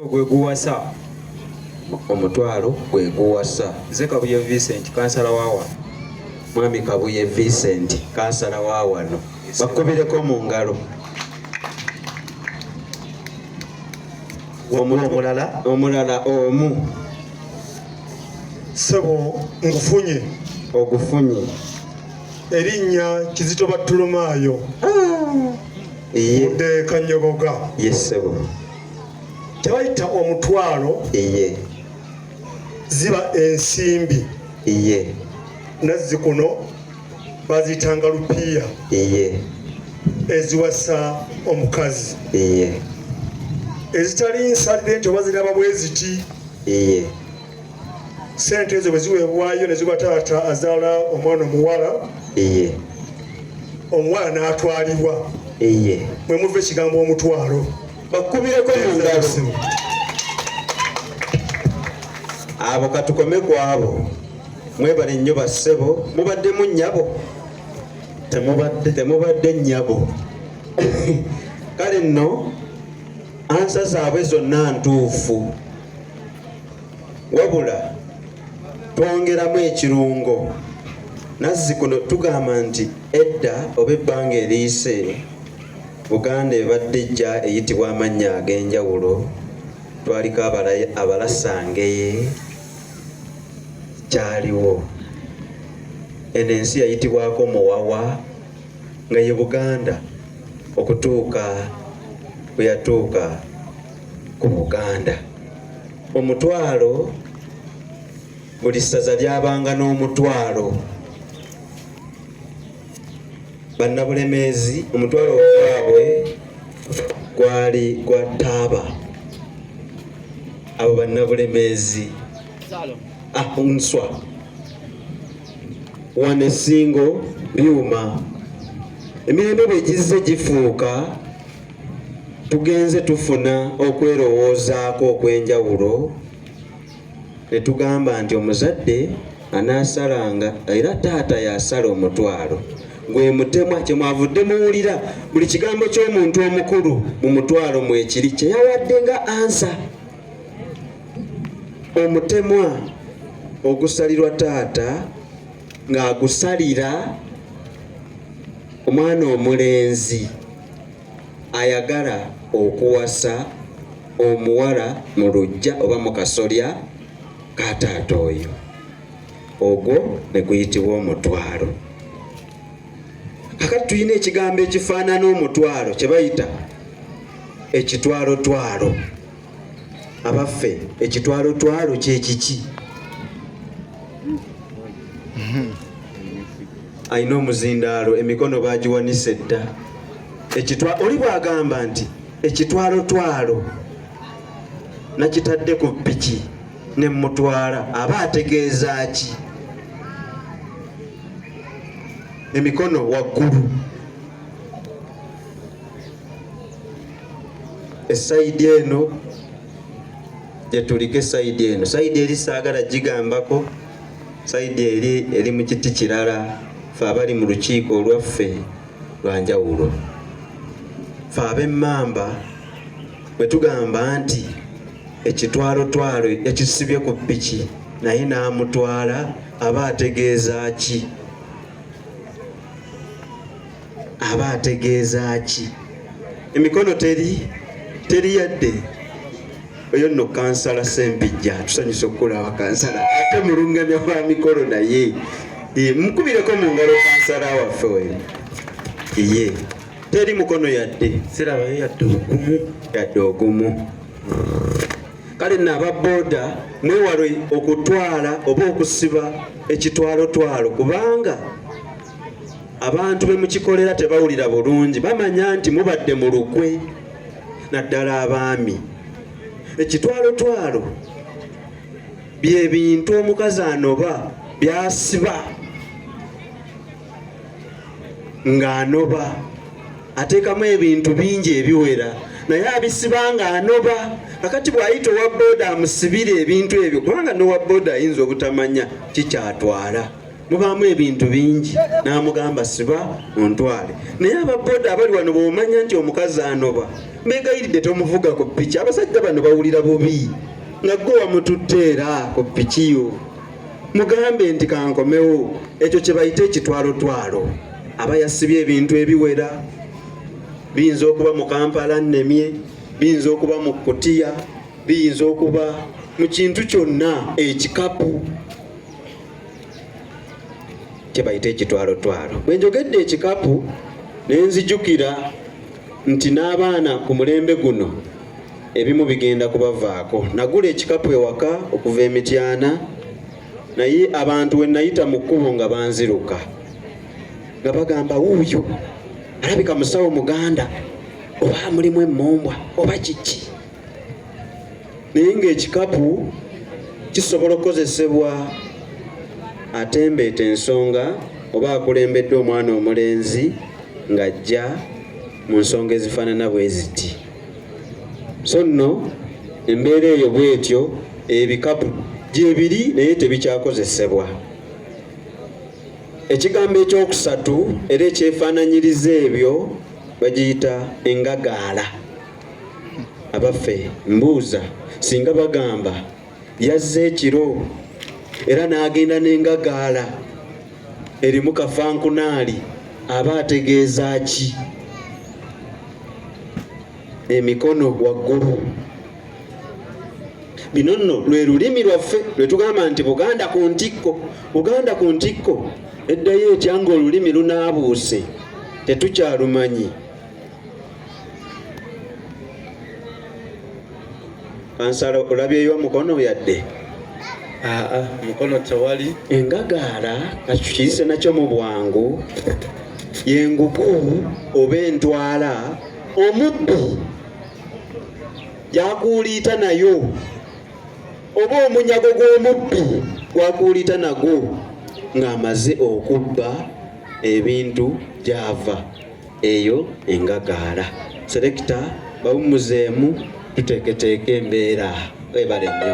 Gwe guwasa. Omutwalo gwe guwasa. Nze Kabuye Vincent, kansala wa wano. Mwami Kabuye Vincent, kansala wa wano. Bakubireko mu ngalo. Omulala Omulala omu. Ssebo, ngufunye. Ogufunye. Erinnya Kizito Battulumaayo. Iye. Mudde Kanyogoga. Ye ssebo. Kyebayita omutwalo. Iye. Ziba ensimbi. Iye. Nazzi kuno baziyitanga lupiiya. Iye. Eziwasa omukazi. Iye. Ezitali nsalire nti oba ziraba bwe ziti. Iye. Sente ezo bwe ziweebwayo ne ziwa taata azaala omwana omuwala. Iye. Omuwala n'atwalibwa. Iye. Mwe muva ekigambo omutwalo. Bakubireko mu ngalo. Abo katukome ku abo. Mwebale nnyo bassebo. Mubaddemu nnyabo? Temubadde. Temubadde nnyabo. Kale nno ansa zaabwe zonna ntuufu. Wabula twongeramu ekirungo. Nazzi kuno tugamba nti edda oba ebbanga eriyise Buganda ebadde ejja eyitibwa amannya ag'enjawulo. Twaliko abalasangeye kyaliwo. Eno ensi yayitibwako Muwawa nga ye Buganda okutuuka bwe yatuuka ku Buganda. Omutwalo, buli ssaza lyabanga n'omutwalo. Bannabulemeezi omutwalo gwabwe gwali gwa taaba. Abo bannabulemeezi. Nswa. Wano essingo byuma. Emirembe bwe gizze gifuuka, tugenze tufuna okwerowoozaako okw'enjawulo ne tugamba nti omuzadde anaasalanga, era taata y'asala omutwalo. Gwe mutemwa kye mwavudde muwulira buli kigambo ky'omuntu omukulu mu mutwalo mwekiri kye yawadde nga ansa. Omutemwa ogusalirwa taata ng'agusalira omwana omulenzi ayagala okuwasa omuwala mu luggya oba mu kasolya ka taata oyo. Ogwo ne guyitibwa omutwalo. Kakati tulina ekigambo ekifaanana omutwalo kye bayita ekitwalotwalo. Abaffe, ekitwalotwalo kye kiki? Alina omuzindaalo, emikono baagiwanise dda. Oli bw'agamba nti ekitwalotwalo nakitadde ku piki ne mmutwala, aba ategeeza ki? Emikono waggulu. Esayidi eno gye tuliko, esayidi eno, sayidi eri saagala gigambako, sayidi eri eri mu kiti kirala. Ffe abali mu lukiiko olwaffe lwa njawulo. Ffe ab'emmamba bwe tugamba nti ekitwalotwalo yakisibye ku piki naye n'amutwala, aba ategeeza ki? Aba ategeeza ki? Emikono teri yadde. Oyo nno kansala Ssempijja, tusanyusa okukulaba kansala, ate mulungamya wa mikolo naye. Mukubireko mu ngalo kansala waffe oyo. Ye teri mukono yadde. Sirabayo yadde ogumu. Yadde ogumu. Kale nno aba booda mwewale okutwala oba okusiba ekitwalotwalo, kubanga abantu be mukikolera tebawulira bulungi, bamanya nti mubadde mu lukwe, naddala abaami. Ekitwalotwalo bye bintu omukazi anoba by'asiba ng'anoba, ateekamu ebintu bingi ebiwera naye abisiba ng'anoba. Kakati bw'ayita owa booda amusibira ebintu ebyo, kubanga n'owa booda ayinza obutamanya kikyatwala. Mubaamu ebintu bingi. N'amugamba siba ontwale. Naye ababoda abali wano bw'omanya nti omukazi anoba, mbeegayiridde tomuvuga ku piki. Abasajja bano bawulira bubi nga gwe wamututte era ku piki yo. Mugambe nti kankomewo. Ekyo kye bayita ekitwalotwalo. Aba yasibye ebintu ebiwera. Biyinza okuba mu Kampala nnemye, biyinza okuba mu kkutiya, biyinza okuba mu kintu kyonna, ekikapu kye bayita ekitwalotwalo. Bwe njogedde ekikapu ne nzijukira nti n'abaana ku mulembe guno ebimu bigenda kubavaako. Nagula ekikapu ewaka okuva e Mityana, naye abantu we nayita mu kkubo nga banziruka nga bagamba wuuyo alabika musawo muganda oba mulimu emmumbwa oba kiki. Naye ng'ekikapu kisobola okukozesebwa atembeeta ensonga oba akulembedde omwana omulenzi ng'ajja mu nsonga ezifaanana bwe ziti. So nno embeera eyo bw'etyo, ebikapu gyebiri naye tebikyakozesebwa. Ekigambo ekyokusatu era ekyefaananyiriza ebyo bagiyita engagaala. Abaffe mbuuza, singa bagamba yazze ekiro era n'agenda n'engagaala erimu kafankunaali, aba ategeeza ki? Emikono waggulu. Bino nno lwe lulimi lwaffe lwe tugamba nti Buganda ku ntikko. Buganda ku ntikko eddayo etya ng'olulimi lunaabuuse tetukyalumanyi? Kansala olabyeyo omukono yadde? Aa, mukono tewali. Engagaala katukiyise nakyo mu bwangu, yengugu oba entwala omubbi gyakuuliita nayo oba omunyago gw'omubbi gwakuuliita nagwo ng'amaze okubba ebintu gyava. Eyo engagaala. Selekita bawummuzeemu tuteeketeeke embeera. Webale nnyo.